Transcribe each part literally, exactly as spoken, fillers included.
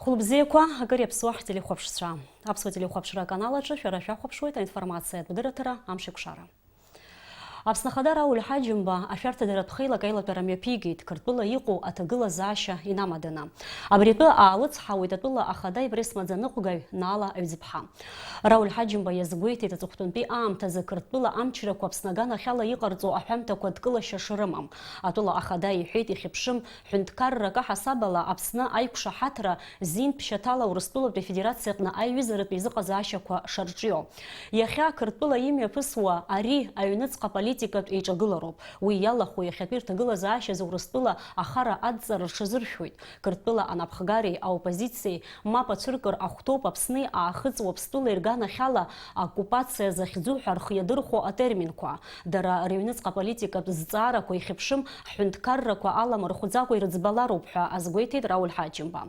Хәылбзиақәа, акыр иаԥсуа ҳтелехәаԥшцәа. Аԥсуа телехәаԥшра аканал аҿы шәара шәахәаԥшуеит аинформациатә дырраҭара Амшеикәшара. Аԥсны Ахада Рауль Ҳаџьымба ашәарҭадаратә хеилак аилатәара мҩаԥигеит, Қырҭтәыла иҟоу аҭагылазаашьа инамаданы. Абри атәы аалыцҳауеит атәыла Ахада ипресс-маӡаныҟәгаҩ Наала Аҩӡԥҳа. Рауль Ҳаџьымба иазгәеиҭеит аҵыхәтәантәи аамҭазы Қырҭтәыла амчрақәа Аԥсны аганахьала иҟарҵо аҳәамҭақәа дкылашьа шрымам. Атәыла Ахада иҳәеит, ихьыԥшым, ҳәынҭқаррак аҳасабала Аԥсны аиқәшаҳаҭра зинтә шьаҭала Урыстәылатәи Афедерациаҟны аиҩызаратә еизыҟазаашьақәа шарҿио. Иахьа Қырҭтәыла имҩаԥысуа ари аҩныҵҟа политикатә еиҿагылароуп. Уи иалахәу иахьатәи рҭагылазаашьазы Урыстәыла ахара адҵара рҽазыршәоит. Қырҭтәыла анапхгареи аоппозициеи мап ацәыркыр ахәҭоуп Аԥсни Аахыҵ Уаԥстәылеи рганахьала оккупациа захьӡу ҳәа рхы иадырхәо атерминқәа. Дара рыҩныҵҟа политикатә зҵаарақәа ихьыԥшым, ҳҳәынҭқаррақәа аламырхәӡакәа ирыӡбалароуп ҳәа азгәеиҭеит Рауль Ҳаџьымба.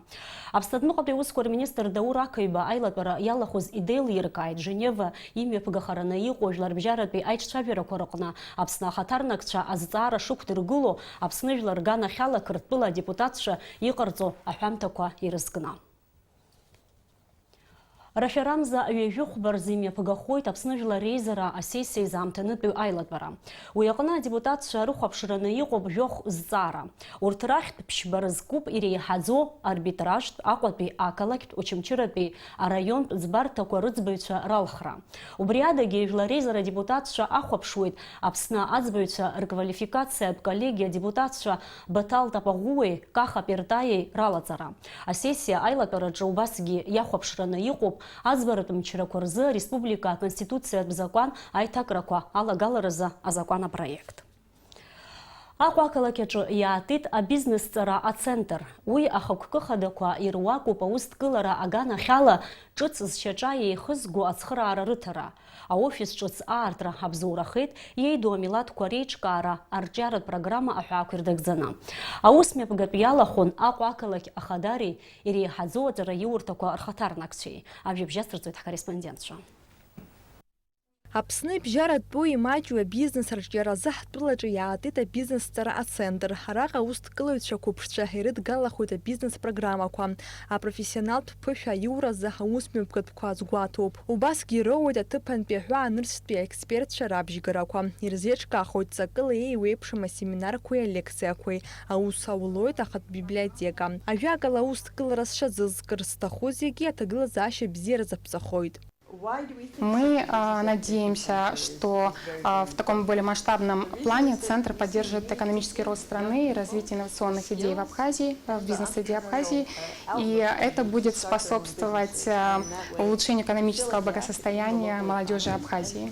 Аԥсны адәныҟатәи аусқәа рминистр Даур Ақаҩба аилатәара иалахәыз идеилиркааит Женева имҩаԥгахараны иҟоу жәларбжьаратәи аиҿцәажәарақәа рыҟны Аԥсны ахаҭарнакцәа азҵаара шықәдыргыло Аԥсны жәлар рганахьала Қырҭтәыла адепутатцәа иҟарҵо аҳәамҭақәа ирызкны. Рашәарамза ҩажәи хәба рзы имҩаԥгахоит Аԥсны Жәлар Реизара асессиа изаамҭанытәиу аилатәара. Уи аҟны адепутатцәа рыхәаԥшраны иҟоуп жәохә зҵаара. Урҭ рахьтә ԥшьба рызкуп иреиҳаӡоу арбитражтә, Аҟәатәи ақалақьтә, Очамчыратәи араионтә ӡбарҭақәа рыӡбаҩцәа ралхра. Убри адагьы Жәлар Реизара адепутатцәа ахәаԥшуеит Аԥсны аӡбаҩцәа рколлегиа адепутатцәа Баҭал Тапаӷәуеи Каха Пертаиеи ралаҵара. Асессиа аилатәараҿы убасгьы иахәаԥшраны иҟоуп аӡбаратә мчрақәа рзы ареспублика аконституциатә закәан аиҭакрақәа алагаларазы азакәан апроект. Аҟәа ақалақь аҿы иаатит абизнесҵара ацентр. Уи ахықәкы хадақәа ируакуп аусҭкылара аганахьала ҿыц зшьаҿа еихызго ацхыраара рыҭара. Аофис ҿыц аартра абзоурахеит, иеиду амилаҭқәа реиҿкаара арҿиаратә программа аҳәаақәа ирдагӡаны. Аус мҩаԥгатә иалахәын Аҟәа ақалақь ахадари иреиҳаӡоу аҵараиурҭақәа рхаҭарнакцәеи. Ажәабжь ацырҵоит ҳкорреспондентцәа. Аԥсны ибжьаратәу имаҷу абизнес арҿиаразы ҳтәылаҿы иаатит абизнесҵара ацентр. Араҟа аусҭкылаҩцәа қәыԥшцәа ирыдгалахоит абизнес программақәа, апрофессионалтә ԥышәа аиуразы аус мҩаԥгатәқәа азгәаҭоуп. Убасгьы ироуеит аҭыԥантәи аҳәаа нырцәтәи аекспертцәа рабжьгарақәа. Ирзеиҿкаахоит ҵакыла еиуеиԥшым асеминарқәеи алекциақәеи. Аус аулоит ахатә библиотека. Ажәакала, аусҭкылара сшазызкыр сҭаху зегьы аҭагылазаашьа бзиаразы ҳԥҵахоит. Мы, а, надеемся, что, а, в таком более масштабном плане центр поддержит экономический рост страны и развитие инновационных идей в Абхазии, э, в бизнес-среде Абхазии. И это будет способствовать, а, улучшению экономического благосостояния молодёжи Абхазии.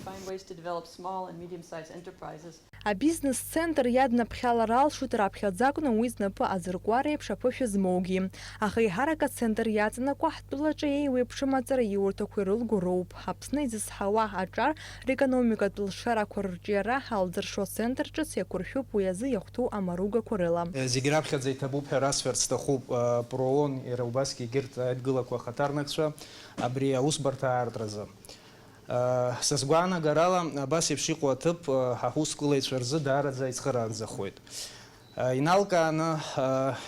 Абизнес-центр иаднаԥхьалар алшоит раԥхьаӡа акәны уи знапы азыркуа реиԥш аԥышәа змоугьы. Аха еиҳарак ацентр иаҵанакуа ҳтәылаҿы еиуеиԥшым аҵараиурҭақәа ирылго роуп. Аԥсны изызҳауа аҿар рекономикатә лшарақәа рырҿиара ҳалзыршо ацентр ҿыц иақәыршәуп уи азы иахәҭоу амаругақәа рыла. Зегь раԥхьаӡа иҭабуп ҳәа расҳәарц сҭахуп, проон, иара убасгьы егьырҭ аидгылақәа ахаҭарнакцәа абри аусбарҭа аартразы. Са сгәаанагарала, абас еиԥш иҟоу аҭыԥ ҳа ҳусқәылаҩцәа рзы даараӡа ицхырааӡахоит. Иналкааны,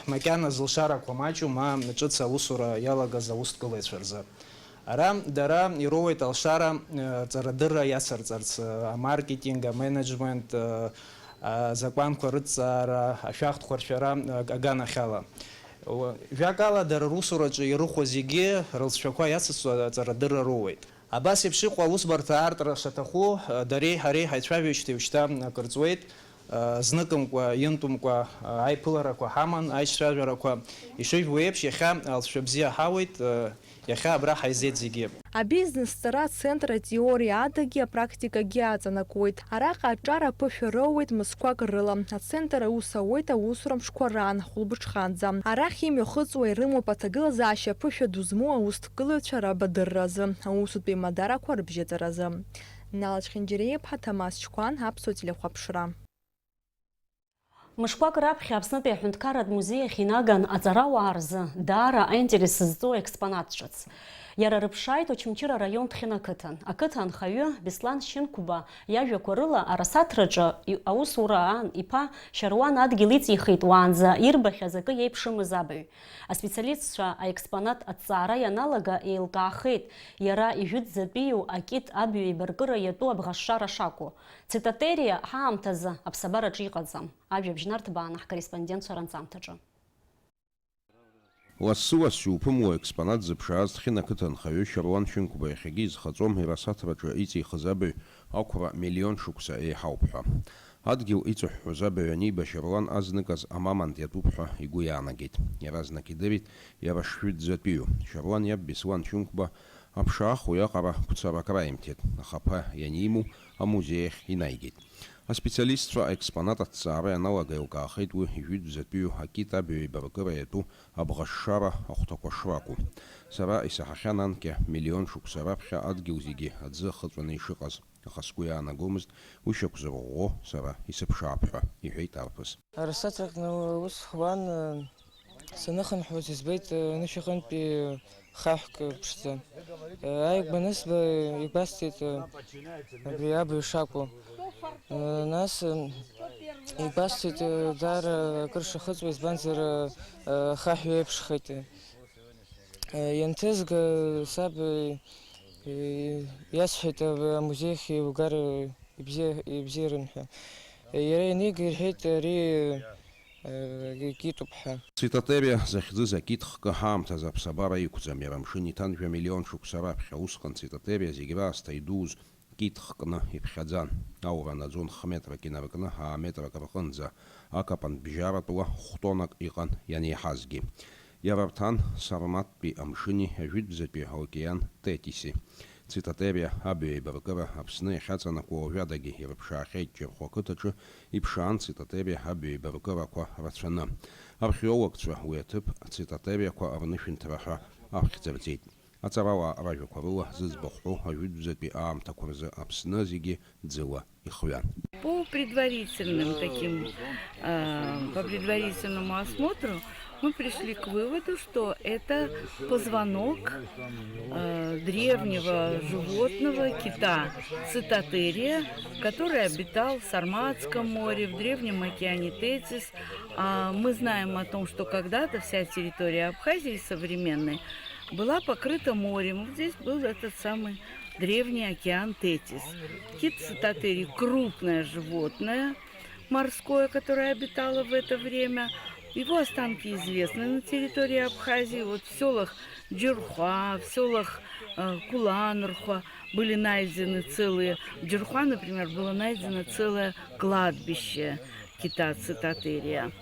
макьана зылшарақәа маҷу, ма ҿыц аусура иалагаз аусҭкылаҩцәа рзы. Ара дара ироуеит алшара, ҵарадырра иацырҵарц, амаркетинг, аменеджмент, азакәанқәа рыҭҵаара, ашәахтәқәа ршәара аганахьала. Жәакала, дара русураҿы ирыхәо зегьы рылҵшәақәа иацызҵо аҵарадырра роуеит. Абас еиԥш иҟоу аусбарҭа аартра шаҭаху, дареи ҳареи ҳаицәажәоижьҭеи уажәшьҭа акыр ҵуеит, зныкымкәа, иынтәымкәа аиԥыларақәа ҳаман, аицәажәарақәа. Ишыжәбо еиԥш, иахьа алҵшәа бзиа ҳауеит, иахьа абра ҳаизеит зегьы. Абизнес-ҵара ацентр атеориа адагьы апрактикагьы аҵанакуеит. Араҟа аҿар аԥышәа роуеит мызқәак рыла. Ацентр аус ауеит аусура мшқәа раан, хәылбыҽханӡа. Арахь имҩахыҵуа ирымоуп аҭагылазаашьа аԥышәа ду змоу аусҭкылаҩцәа рабадырразы, аусутәи мадарақәа рыбжьаҵаразы. Нала Чхинџьариа-иԥҳа, Ҭамаз Чқәан, Аԥсуа телехәаԥшра. Мышқәак раԥхьа Аԥснытәи аҳәынҭқарратә музеи ахь инаган аҵарауаа рзы даара аинтерес зҵоу експонат ҿыц. Иара рыԥшааит Очамчыра араион Ҭхьына ақыҭан. Ақыҭа анхаҩы Беслан Шьынқәба иажәақәа рыла, арасаҭраҿы и-, аусура аан иԥа Шьаруан адгьыл иҵихит уаанӡа ирбахьаз акы иеиԥшымыз абаҩ. Аспециалистцәа аекспонат аҭҵаара ианалага еилкаахеит, иара ижәытәӡатәиу акит абаҩ еибаркыра иатәу абӷашшара шакәу. Цитатериа ҳаамҭазы аԥсабараҿы иҟаӡам. Ажәабжь нарҭбаан ҳкорреспондентцәа ранҵамҭаҿы. Лассы-лассы иуԥымло аекспонат зыԥшааз Ҭхьына ақыҭа анхаҩы Шьаруан Шьынқәба иахьагьы изхаҵом ирасаҭраҿы иҵихыз абаҩ ақәра миллион шықәса еиҳауп ҳәа. Адгьыл иҵыҳәҳәоз абаҩ аниба Шьаруан азныказ амамант иатәуп ҳәа игәы иаанагеит. Иаразнак идырит иара шжәытәӡатәиу. Шьаруан иаб Беслан Шьынқәба аԥшаах уиаҟара қәцарак раимҭеит, аха аԥа ианиму амузеи ахь инаигеит. Аспециалистцәа аекспонат аҭҵаара ианалага еилкаахеит уи ижәытәӡатәиу акит абаҩ еибаркыра иатәу абӷашшара ахәҭақәа шракәу. Сара исаҳахьан анкьа миллион шықәса раԥхьа адгьыл зегьы аӡы ахыҵәаны ишыҟаз, аха сгәы иаанагомызт уи шьақәзырӷәӷәо сара исыԥшаап ҳәа, иҳәеит арԥыс. Арасаҭраҟны ус ҳуан, саныхынҳәуаз избеит анышә аҟынтәи хаҳәк ԥшӡа. Ааигәа анысба, игәасҭеит абри абаҩ шакәу. Нас игәасҭеит даара акыр шахыҵуа, избанзар, ахаҳә еиԥшхеит. Ианҭызга, саб иасҳәеит, амузеи ахь иугар ибзиа-, ибзиарын ҳәа. Иара ианига, ирҳәеит, ари акит ауп ҳәа. Цитатериа захьӡыз акит хкы ҳаамҭазы аԥсабара иқәӡам, иара амшын иҭан жәа миллион шықәса раԥхьа. Усҟан Цитатериа зегь раасҭа идууз кит хкны иԥхьаӡан. Аура наӡон х-метрак инаркны ааметрак рҟынӡа, акапан бжьаратәла хә-тоннак иҟан ианеиҳазгьы. Иара рҭан Сарматтәи амшыни ажәытәӡатәи аокеан Тетиси. Цитатериа абаҩ еибаркыра Аԥсны иахьаҵанакуа уажәадагьы ирыԥшаахьеит Џьархәа ақыҭаҿы, иԥшаан Цитатериа абаҩ еибаркырақәа рацәаны. Археологцәа уи аҭыԥ Цитатериақәа рнышәынҭра ҳәа ахьӡырҵеит. Аҵарауаа ражәақәа рыла зыӡбахә ҳәоу ажәытәӡатәи аамҭақәа рзы Аԥсны зегьы ӡыла ихҩан. По предварительным таким, э, по предварительному осмотру мы пришли к выводу, что это позвонок, э, древнего животного, кита, цитатерия, который обитал в Сарматском море, в Древнем океане Тетис. А мы знаем о том, что когда-то вся территория Абхазии современной была покрыта морем. Вот здесь был этот самый древний океан Тетис. Кит цитатерий — крупное животное морское, которое обитало в это время. Его останки известны на территории Абхазии. Вот в селах Джурхуа, в селах, э, Куланрхуа были найдены целые, в Джурхуа, например, было найдено целое кладбище кита цитатерия.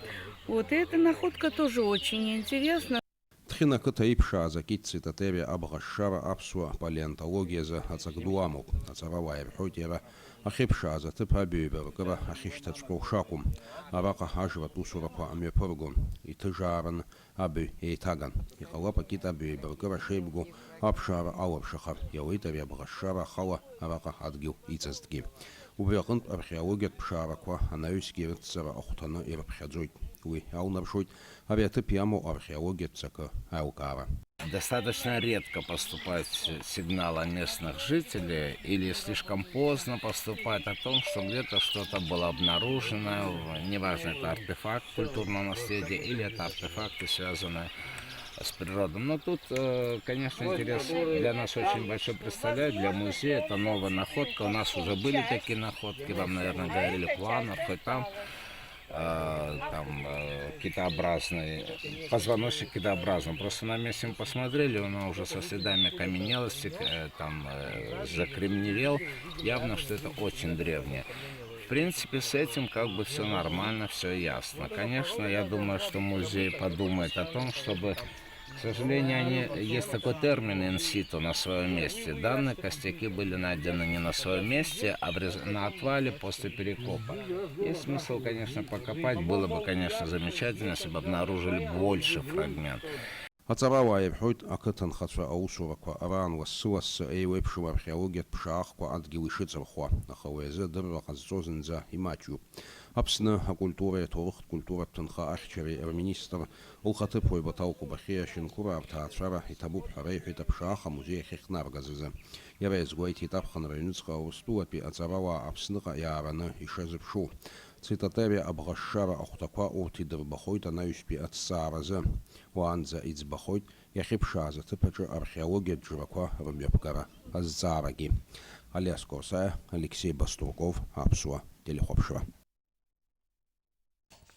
Вот, и эта находка тоже очень интересна. Ҭхьына ақыҭа иԥшааз акит цитатериа абӷашшара аԥсуа палеонтологиазы аҵак ду амоуп. Аҵарауаа ирҳәоит иара ахьыԥшааз аҭыԥ абаҩ еибаркыра ахьышьҭаҵәҟьоу шакәым. Араҟа ажратә усурақәа мҩаԥыргон, иҭыжаараны абаҩ еиҭаган. Иҟалап акит абаҩ еибаркыра шеибгоу аԥшаара алаԥшахар, иауеит ари абӷашшара ахала араҟа адгьыл иҵазҭгьы. Убри аҟынтә археологиатә ԥшаарақәа анаҩсгьы рыццара ахәҭаны ирыԥхьаӡоит. Уи аунаршоит ари аҭыԥ иамоу археологиатә ҵакы аилкаара. Достаточно редко поступает с-, сигнал о местных жителей или слишком поздно поступает о том, что где-то что-то было обнаружено, в-, неважно, это артефакт культурного наследия или это артефакты, связанные с природой. Но тут, э, конечно, интерес для нас очень большой представляет, для музея это новая находка. У нас уже были такие находки, вам, наверное, говорили, Куланрхуа, там, э, там, э, китообразный, позвоночник китообразный. Просто на месте мы посмотрели, он уже со следами окаменелости, э, там, э, закремневел. Явно, что это очень древнее. В принципе, с этим как бы всё нормально, всё ясно. Конечно, я думаю, что музей подумает о том, чтобы, к сожалению, они, есть такой термин in situ, на своём месте. Данные костяки были найдены не на своём месте, а в рез-, на отвале после перекопа. Есть смысл, конечно, покопать. Было бы, конечно, замечательно, если бы обнаружили больше фрагмент. Аҵарауаа ирҳәоит, ақыҭанхацәа аусурақәа раан лассы-лассы еиуеиԥшым археологиатә ԥшаахқәа адгьыл ишыҵырхуа, аха уи азы адырра ҟазҵо зынӡа имаҷҩуп. Аԥсны акультуреи аҭоурыхтә культуратә ҭынха ахьчареи рминистр лхаҭыԥуаҩ Баҭал Кобахьиа ашьынқәыраа рҭаацәара иҭабуп ҳәа реиҳәеит аԥшааха амузеи ахьыхьнаргаз азы. Иара иазгәеиҭеит аԥхынра аҩныҵҟа Урыстәылатәи аҵарауаа Аԥсныҟа иаараны ишазыԥшу. Цитатери абӷашшара ахәҭақәа урҭ идырбахоит анаҩстәи аҭҵааразы. Уаанӡа иӡбахоит иахьыԥшааз аҭыԥ аҿы археологиатә џьарақәа рымҩаԥгара азҵаарагьы. Алиас Корсаиа, Алексей Баструков, Аԥсуа телехәаԥшра.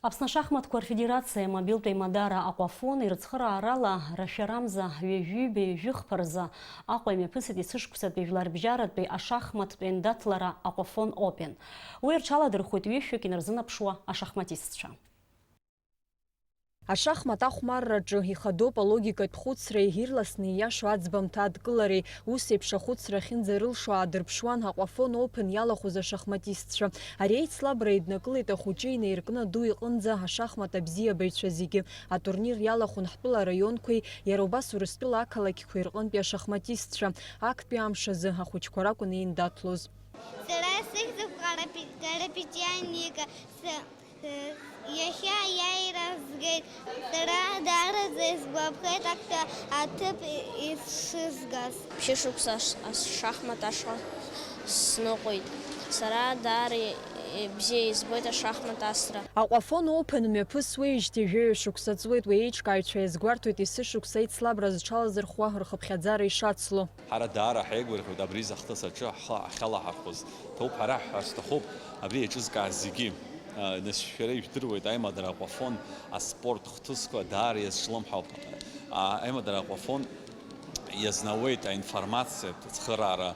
Аԥсны ашахматқәа рфедерациа амобилтә аимадара Аҟәафон ирыцхыраарала рашәарамза ҩажәи ҩбеи жәыхԥа рзы Аҟәа имҩаԥысит есышықәсатәи жәларбжьаратәи ашахматтә еиндаҭлара Аҟәафон Опен. Уи рҽаладырхәит ҩышәҩык инарзынаԥшуа ашахматистцәа. Ашахмат ахәмарраҿы ихадоуп алогикатә хәыцреи ирласны ииашоу аӡбамҭа адкылареи. Ус еиԥш ахәыцра ахьынӡарылшо аадырԥшуан Аҟәафон Опен иалахәыз ашахматистцәа. Ари аицлабра еиднакылеит ахәыҷы инаиркны аду иҟынӡа ашахмат абзиабаҩцәа зегьы. Атурнир иалахәын ҳтәыла араионқәеи иара убас Урыстәыла ақалақьқәеи рҟынтәи ашахматистцәа. Актәи амш азы ахәыҷқәа ракәын еиндаҭлоз. Сара исыхьӡуп Карапи-, Карапетиа Ника. Са-, Иахьа аиааира згеит. Сара даараӡа исгәаԥхеит актәи аҭыԥ исшызгаз. Ԥшьышықәса аш-, ашахмат ашҟа сныҟәеит. Сара даара и-, бзиа избоит ашахмат асра. Аҟәафон Опен мҩаԥысуеижьҭеи жәаҩа шықәса ҵуеит, уи аиҿкааҩцәа иазгәарҭоит есышықәса аицлабра зҽалазырхәуа рхыԥхьаӡара ишацло. Ҳара даара ҳаигәырӷьоит абри зыхҭыс аҿы ҳхы ахьалаҳархәыз. Ҭоуп ҳәа раҳҳәар сҭахуп абри еиҿызкааз зегьы. Нас шәара ижәдыруеит, аимадара Аҟәафон аспорт хҭысқәа даара иазҿлымҳауп. Аимадара Аҟәафон иазнауеит аинформациатә цхыраара,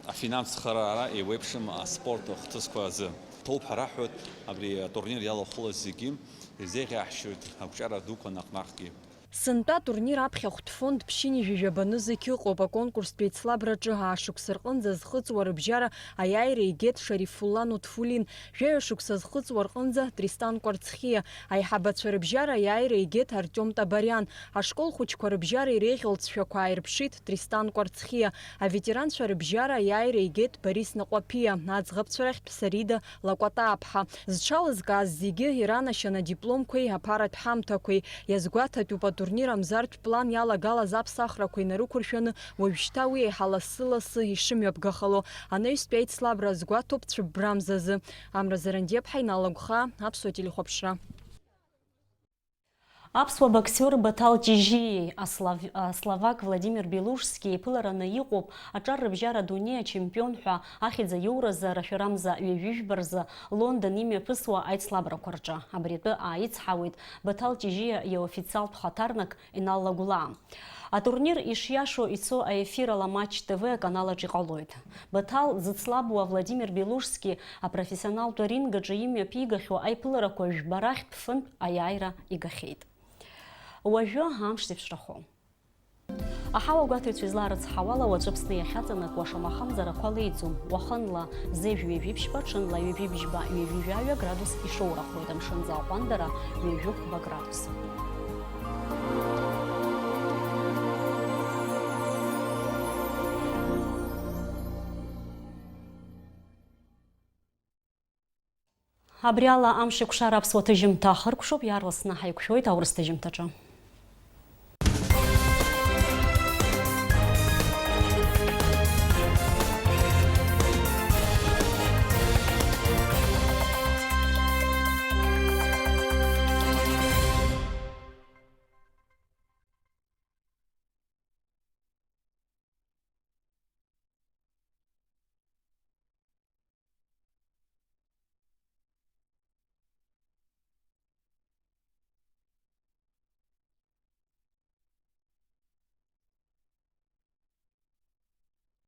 афинанстә цхыраара еиуеиԥшым аспорт хҭысқәа азы. Ҭоуп ҳәа раҳҳәоит абри атурнир иалахәылаз зегьы, ирзеиӷьаҳшьоит ақәҿиара дуқәа наҟ-наҟгьы. Сынтәа атурнир аԥхьахәтә фонд ԥшьынҩажәи жәаба нызқь ыҟоуп. Аконкурстә еицлабраҿы аа шықәса рҟынӡа зхыҵуа рыбжьара аиааира игеит Шарифулла Нутфулин, жәаҩа шықәса зхыҵуа рҟынӡа Тристан Кәарцхиа, аиҳабацәа рыбжьара аиааира игеит Артиом Табариан, ашкол хәыҷқәа рыбжьара иреиӷьу лҵшәақәа ааирԥшит Тристан Кәарцхиа, аветеранцәа рыбжьара аиааира игеит Борис Наҟәаԥиа, аӡӷабцәа рахьтә Сарида Лакәатааԥҳа. Зҽалызкааз зегьы иранашьан адипломқәеи аԥаратә ҳамҭақәеи. Иазгәаҭатәуп, атурнир амзартә план иалагалаз аԥсахрақәа инарықәыршәаны, уажәшьҭа уи еиҳа лассы-лассы ишымҩаԥгахало. Анаҩстәи аицлабра азгәаҭоуп цәыббрамзазы. Амра Зарандиаԥҳа, Инал Агәхаа, Аԥсуа телехәаԥшра. Аԥсуа боксиор Баҭал Ҷыжьиеи аслав-, асловак Владимир Белужски еиԥылараны иҟоуп аҿар рыбжьара адунеи ачемпион ҳәа ахьӡ аиоуразы арашәарамза ҩажәи жәба рзы Лондон имҩаԥысуа аицлабрақәа рҿы. Абри атәы ааицҳауеит Баҭал Ҷыжьиа иофициалтә хаҭарнак Инал Лагәлаа. Атурнир ишиашоу ицо аефир ала Матч Т В аканал аҿы иҟалоит. Баҭал дзыцлабуа Владимир Белужски апрофессионалтә ринг аҿы имҩаԥигахьоу аиԥыларақәа жәба рахьтә фынтә аиааира игахьеит. Уажәы амш зеиԥшрахо. Аҳауагәаҭаҩцәа излаарыцҳауала, уаҵәы Аԥсны иахьаҵанакуа шамахамзар ақәа леиӡом. Уахынла зежә ҩажәи ԥшьба, ҽынла ҩажәи бжьба, ҩажәи жәаҩа градус ишоурахоит, амшын зал ҟәандара ҩажәи хәба градус. Абри ала Амшеикәшара аԥсуа ҭыжьымҭа ахыркәшоуп, иаарласны ҳаиқәшәоит аурыс ҭыжьымҭаҿы.